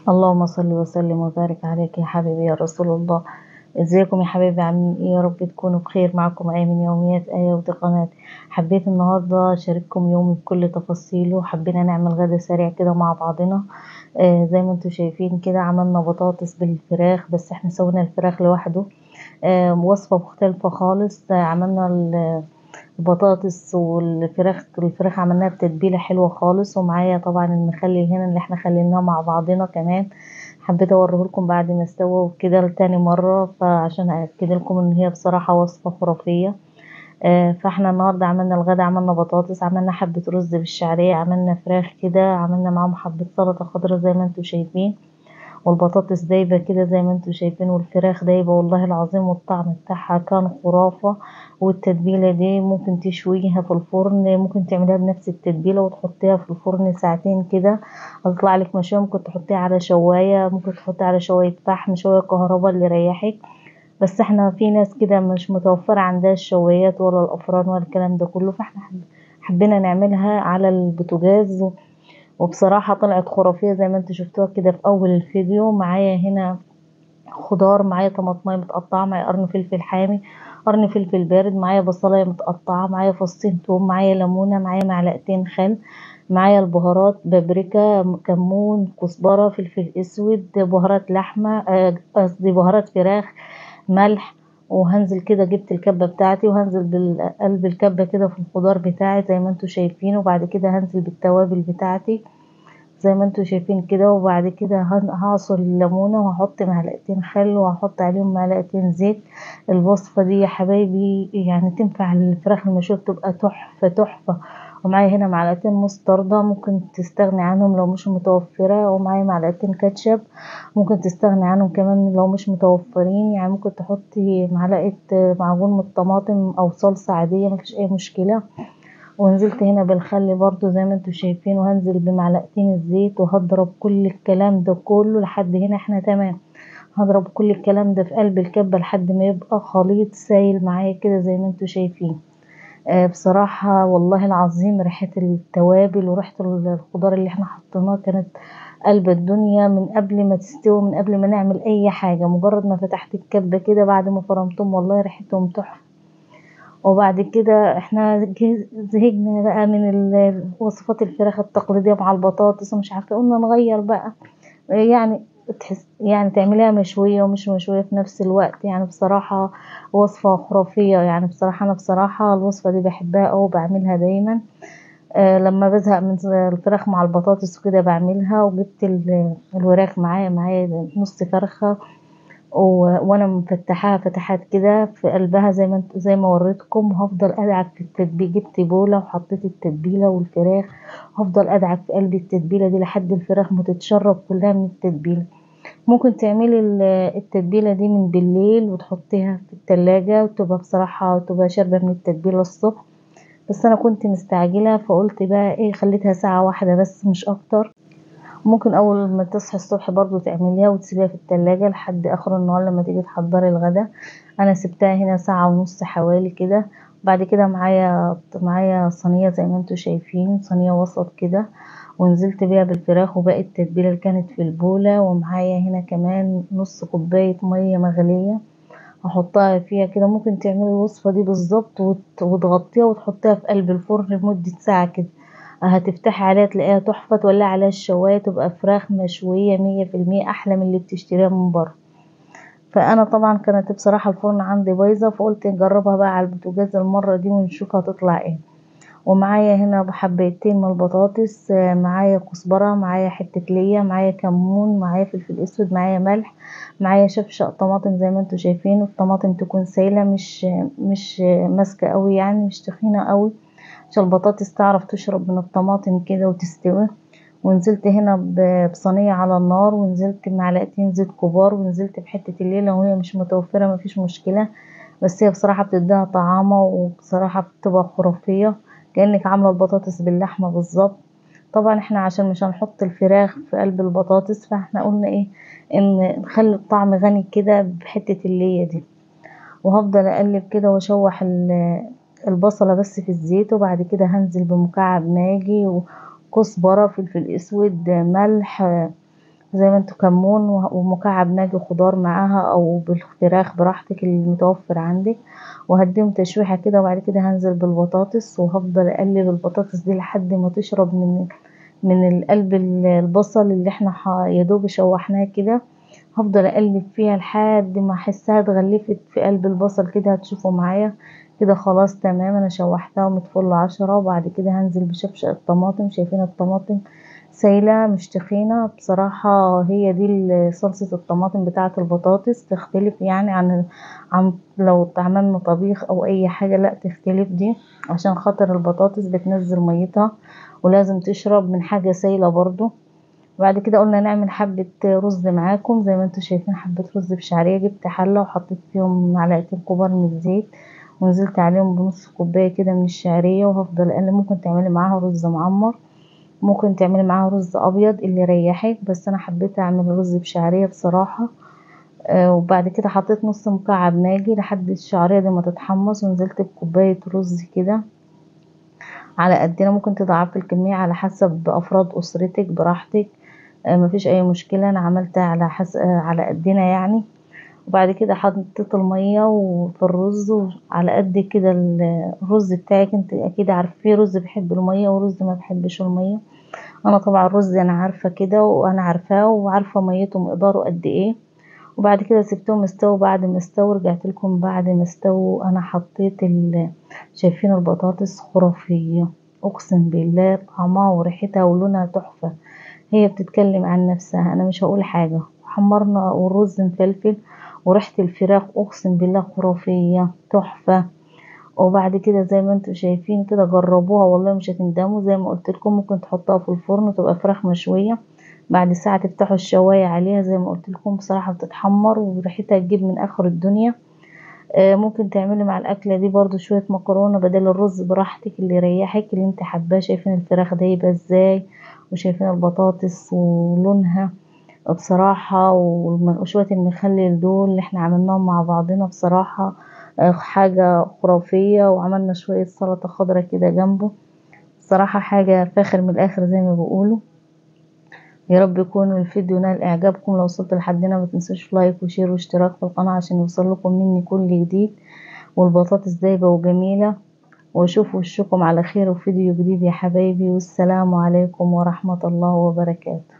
اللهم صل وسلم وبارك عليك يا حبيبي يا رسول الله. ازيكم يا حبايبي؟ عاملين ايه؟ يا رب تكونوا بخير. معكم آية من يوميات آية ودي قناة. حبيت النهارده اشارككم يومي بكل تفاصيله. حبينا نعمل غدا سريع كده مع بعضنا. زي ما انتم شايفين كده عملنا بطاطس بالفراخ، بس احنا سوينا الفراخ لوحده. وصفة مختلفة خالص. عملنا البطاطس والفراخ، الفراخ عملناها بتتبيلة حلوة خالص، ومعايا طبعا المخلل هنا اللي احنا خليناه مع بعضنا كمان. حبيت اوريه لكم بعد ما استوى وكده لتاني مرة، فعشان ااكد لكم ان هي بصراحة وصفة خرافية. فاحنا النهاردة عملنا الغدا، عملنا بطاطس، عملنا حبة رز بالشعرية، عملنا فراخ كده، عملنا معاهم حبة سلطة خضراء زي ما انتم شايفين، والبطاطس دايبة كده زي ما انتم شايفين، والفراخ دايبة والله العظيم، والطعم بتاعها كان خرافة. والتتبيلة دي ممكن تشويها في الفرن، ممكن تعمليها بنفس التتبيلة وتحطيها في الفرن ساعتين كده هتطلع لك مشوية. ممكن تحطيها على شواية، ممكن تحطيها على شواية فحم، شواية كهرباء اللي يريحك. بس احنا في ناس كده مش متوفرة عندها الشوايات ولا الأفران ولا الكلام ده كله، فاحنا حبينا نعملها على البوتاجاز، وبصراحة طلعت خرافية زي ما انتوا شفتوها كده في اول الفيديو. معايا هنا خضار، معايا طماطمية متقطعة، معايا قرن فلفل حامي، قرن فلفل بارد، معايا بصلاية متقطعة، معايا فصين توم، معايا ليمونة، معايا معلقتين خل، معايا البهارات بابريكا، كمون، كزبرة، فلفل اسود، بهارات لحمة، قصدي بهارات فراخ، ملح. وهنزل كده، جبت الكبة بتاعتي وهنزل بالقلب الكبة كده في الخضار بتاعي زي ما انتوا شايفين، وبعد كده هنزل بالتوابل بتاعتي زي ما انتوا شايفين كده، وبعد كده هعصر الليمونة وهحط معلقتين خل وهحط عليهم معلقتين زيت. الوصفة دي يا حبايبي يعني تنفع للفراخ المشوية، بتبقى تحفة تحفة. ومعايا هنا معلقتين مستردة ممكن تستغني عنهم لو مش متوفرة، ومعايا معلقتين كاتشب ممكن تستغني عنهم كمان لو مش متوفرين، يعني ممكن تحطي معلقة معجون من الطماطم او صلصة عادية مفيش اي مشكلة. ونزلت هنا بالخل برضو زي ما انتوا شايفين، وهنزل بمعلقتين الزيت وهضرب كل الكلام ده كله لحد هنا احنا تمام. هضرب كل الكلام ده في قلب الكبة لحد ما يبقى خليط سايل معايا كده زي ما انتوا شايفين. بصراحة والله العظيم ريحة التوابل وريحة الخضار اللي احنا حطيناه كانت قلب الدنيا من قبل ما تستوي، من قبل ما نعمل اي حاجة. مجرد ما فتحت الكبة كده بعد ما فرمتهم والله ريحتهم تحفة. وبعد كده احنا زهقنا بقى من وصفات الفراخ التقليدية مع البطاطس ومش عارفة، قلنا نغير بقى، يعني تحس يعني تعمليها مشوية ومش مشوية في نفس الوقت. يعني بصراحة وصفة خرافية، يعني بصراحة أنا بصراحة الوصفة دي بحبها أوي وبعملها دايما. لما بزهق من الفراخ مع البطاطس وكده بعملها. وجبت الوراك معايا نص فرخة وانا مفتحاها فتحات كده في قلبها زي ما وريتكم. وهفضل ادعك في التتبيله، جبت بوله وحطيت التتبيله والفراخ، هفضل ادعك في قلب التتبيله دي لحد الفراخ ما تتشرب كلها من التتبيله. ممكن تعملي التتبيله دي من بالليل وتحطيها في التلاجة وتبقى بصراحه تبقى شاربه من التتبيله الصبح، بس انا كنت مستعجله فقلت بقى ايه، خليتها ساعه واحده بس مش اكتر. ممكن اول ما تصحي الصبح برضو تعمليها وتسيبيها في التلاجة لحد اخر النهار لما تيجي تحضري الغدا. انا سبتها هنا ساعة ونص حوالي كده. بعد كده معايا صينية زي ما انتوا شايفين، صينية وسط كده، ونزلت بيها بالفراخ وباقي التتبيلة اللي كانت في البولة. ومعايا هنا كمان نص كوباية مية مغلية هحطها فيها كده. ممكن تعملي الوصفة دي بالظبط وتغطيها وتحطيها في قلب الفرن لمدة ساعة كده، هتفتحي عليها تلاقيها تحفة، تولعي عليها الشواية تبقى فراخ مشوية 100%، أحلى من اللي بتشتريها من بره. فأنا طبعا كانت بصراحة الفرن عندي بايظة، فقلت نجربها بقى على البوتاجاز المرة دي ونشوف هتطلع ايه. ومعايا هنا حبيتين من البطاطس، معايا كزبرة، معايا حتة ليا، معايا كمون، معايا فلفل اسود، معايا ملح، معايا شفشق طماطم زي ما انتوا شايفين. والطماطم تكون سايلة مش ماسكة قوي، يعني مش تخينة قوي عشان البطاطس تعرف تشرب من الطماطم كده وتستوي. ونزلت هنا بصينية على النار، ونزلت بمعلقتين زيت كبار، ونزلت بحتة الليلة وهي مش متوفرة مفيش مشكلة، بس هي بصراحة بتديها طعامة وبصراحة بتبقى خرافية كأنك عاملة البطاطس باللحمة بالظبط. طبعا احنا عشان مش هنحط الفراخ في قلب البطاطس، فاحنا قلنا ايه، ان نخلي الطعم غني كده بحتة اللية دي. وهفضل اقلب كده واشوح البصلة بس في الزيت، وبعد كده هنزل بمكعب ماجي وكزبرة، فلفل اسود، ملح، زي ما انتوا، كمون ومكعب ماجي خضار معاها او بالفراخ براحتك المتوفر عندك. وهديهم تشويحه كده، وبعد كده هنزل بالبطاطس، وهفضل اقلب البطاطس دي لحد ما تشرب من القلب البصل اللي احنا يا دوب شوحناه كده. هفضل اقلب فيها لحد ما احسها اتغلفت في قلب البصل كده، هتشوفوا معايا كده. خلاص تمام، انا شوحتها ومتفل 10. وبعد كده هنزل بشفشق الطماطم. شايفين الطماطم سايله مش تخينة، بصراحة هي دي صلصه الطماطم بتاعه البطاطس، تختلف يعني عن لو عملنا طبيخ او اي حاجة، لا تختلف دي عشان خاطر البطاطس بتنزل ميتها ولازم تشرب من حاجة سايله برضو. بعد كده قلنا نعمل حبة رز معاكم، زي ما انتم شايفين حبة رز بشعرية. جبت حلة وحطيت فيهم معلقتين كبار من الزيت، ونزلت عليهم بنص كوباية كده من الشعرية، وهفضل اقلب. ممكن تعملي معاها رز معمر، ممكن تعملي معاها رز ابيض اللي يريحك، بس انا حبيت اعمل رز بشعرية بصراحة. وبعد كده حطيت نص مكعب ماجي لحد الشعرية دي ما تتحمص، ونزلت بكوباية رز كده على قدنا. ممكن تضاعفي الكمية على حسب افراد اسرتك براحتك، مفيش اي مشكلة، انا عملتها على حسب على قدنا يعني. وبعد كده حطيت المية وفي الرز وعلى قد كده الرز بتاعك، انت اكيد عارفه في رز بيحب المية ورز ما بيحبش المية. انا طبعا الرز انا عارفه كده، وانا عارفاه وعارفه ميته مقداره قد ايه. وبعد كده سبتهم استووا. بعد ما استووا رجعت لكم بعد ما استووا انا حطيت شايفين البطاطس خرافية، اقسم بالله طعمها وريحتها ولونها تحفة، هي بتتكلم عن نفسها، انا مش هقول حاجة. حمرنا والرز مفلفل وريحه الفراخ اقسم بالله خرافية تحفة. وبعد كده زي ما انتم شايفين كده جربوها والله مش هتندموا. زي ما قلت لكم ممكن تحطوها في الفرن وتبقى فراخ مشوية، بعد ساعة تفتحوا الشوايه عليها زي ما قلت لكم، بصراحة بتتحمر وريحتها تجيب من اخر الدنيا. ممكن تعملي مع الاكلة دي برضو شوية مكرونه بدل الرز براحتك، اللي يريحك اللي انت حباه. شايفين الفراخ دايبه ازاي، وشايفين البطاطس ولونها بصراحة، وشوية المخلل دول اللي احنا عملناهم مع بعضنا بصراحة حاجة خرافية. وعملنا شوية سلطة خضرة كده جنبه، بصراحة حاجة فاخر من الاخر زي ما بيقولوا. يا رب يكون الفيديو نال اعجابكم. لو وصلت لحد هنا ما تنسوش like و share واشتراك في القناة عشان يوصل لكم مني كل جديد. والبطاطس دايبه وجميلة، واشوف وشكم على خير وفيديو جديد يا حبايبي، والسلام عليكم ورحمة الله وبركاته.